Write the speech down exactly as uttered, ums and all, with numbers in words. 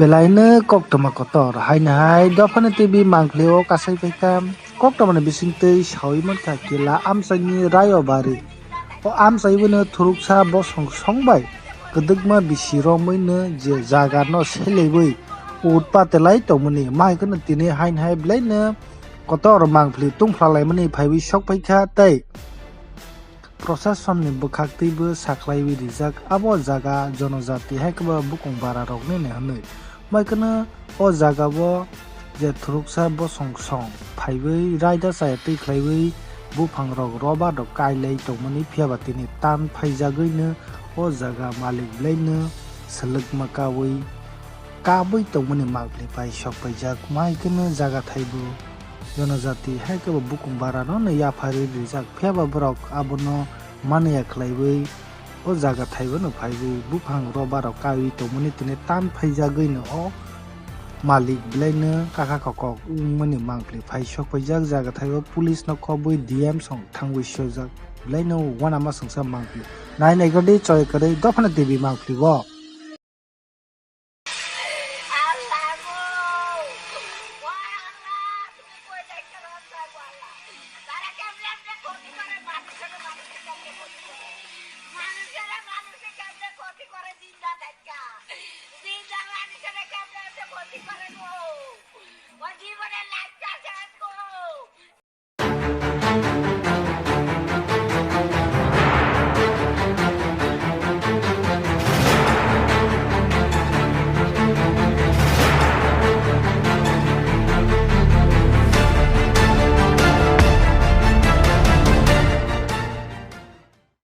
Belaino koktwma kotor, haino hai dophani T V mangpli o kasai phaikha. Koktwmani bisingtwi sawi mankha kila amchaini Rayobari. O amchai bono thuruksa bosong song bai kwdwkma bisi romwino je jaga no selaiwi ut patelai tongmani, maikhe no tini haino hai belaino kotor mangpli tungphlalaimani phaiwi sok phaikha tei Prosasonni bwkhaktwibo sakhlaiwi rijak abo jaga jonojati hai khe bo bukung bararoknini hwnwi. Maikhe no o jagao je thuruksa bosong song phaiwi raida chaya twi khlaiwi buphangrok roba rok kailai tongmani, phiyaba tini tan phaijagwino o jaga malik belaino swlwkma kawi kabwi tongmani mangpli pai sok paijak. Maikhe no jaga thaibo jonojati hai khe bo bukung barano no yapharwi rijak, phiyaba borok abono manya khlaiwi o jaga thaibo no phaiwi buphang roba rok kaiwi tongmani tini tan phaijagwino o malik belaino kaka kokok wngmani mangpli pai sok paijak. Jaga thaibo police no kobwi D M song thangwi sojak, belaino uanama songsa mangpli. Nai naikardi choi kwrwi dophani T V mangpli o.